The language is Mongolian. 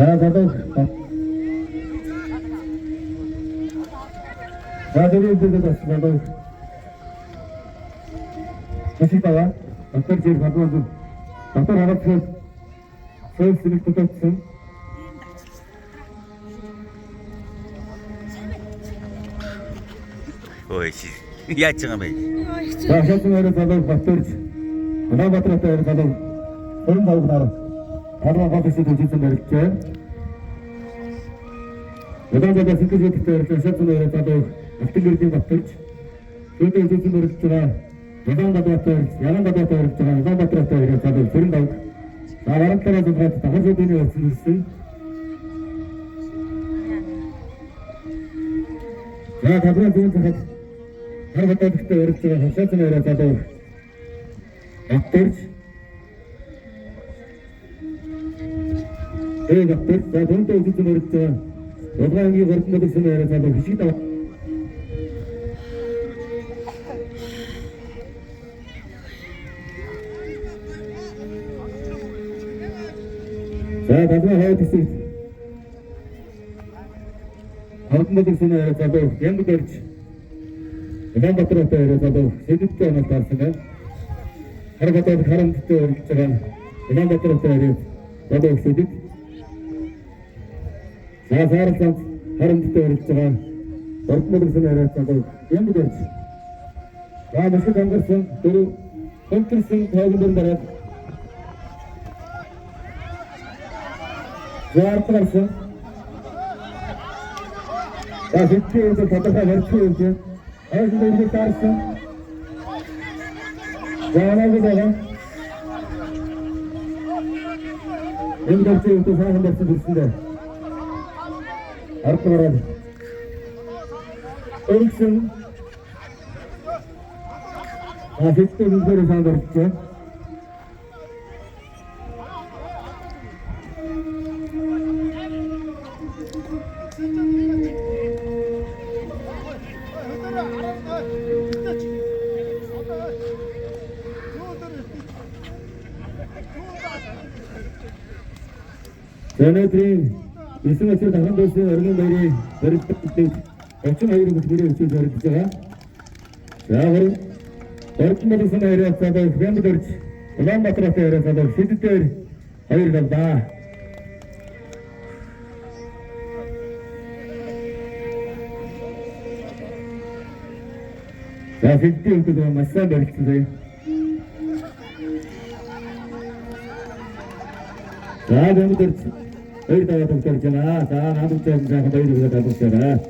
За залуу. За дөрөв дэгэд бас залуу. Машин таваа. Доктор жир гадуу. Доктор харагдсан. Сөйл сэлэг татсан. Ой яаж байгаа юм бэ? За шатсан өрөө залуу Батөрж. Улаанбаатартай өрөө залуу 25 нар. Тарван гол хэсэг үзсэн барилжээ. Улаанбаатар сэтгэл хөдлөлтөөр өрөө шатсан өрөө залуу Алтан гэрлийн Батөрж. Шүдэ үзсэн барилж байгаа. Улаанбаатар, Яланбаатар өрөж байгаа. Улаанбаатартай өрөө залуу 25. За баруун талаас зургаад давхар шүдэний өрсөн ирсэн. За таврын зүүн талд хар хотоодтой өрөж байгаа хашаацны өрөө залуу Батөрж. Э Батөрж за дүнтэй үзсэн өрөж байгаа. Улаан ангийн гордон модсон өрөө залуу хишиг дав. За таврын хойд хэсэгт гордон модсон өрөө залуу Ямб дөрж. Улаанбаатартай өрөө залуу Сэдвтэй онол таарсан байна. Хар хотод харамдтай өрөж байгаа. Улаанбаатартай өрөө залуу Сэдвт. За саарл харамдтай өрөж байгаа. Гордон модсон өрөө залуу Ямб дөрж. За мөсөд ангарсан дөрөв контрсэн тойгон дөрөв дараад. За ард гарсан. За сэдвийн үед тодорхой барьцсан үед хойш дөрөв таарсан. За оноогүй байгаа. Энэ дөрвийн үед сайхан барьсан дүрсэндээ. Ард гараад. Өргсөн. За сэдвийн үгээр сайн барьцсан. За өнөөдрийн 9 өдөр дахин дүүсийн өргөн баярын барилтыг 32 бүлгэрийн өчөж барилдаж байгаа. За гурав Ордон болон хоёроо цаадаа Хямд өрж Улаанбаатартай хоёроо цаадаа Сэдвээр хоёр давдаа. За Сэдвийн хувьд маш сайн барилцсан заяа. За Хямд өрж хоёр даваа тогтолж байна. За наадамч сайхан баяр хүрээ тогтолж байна.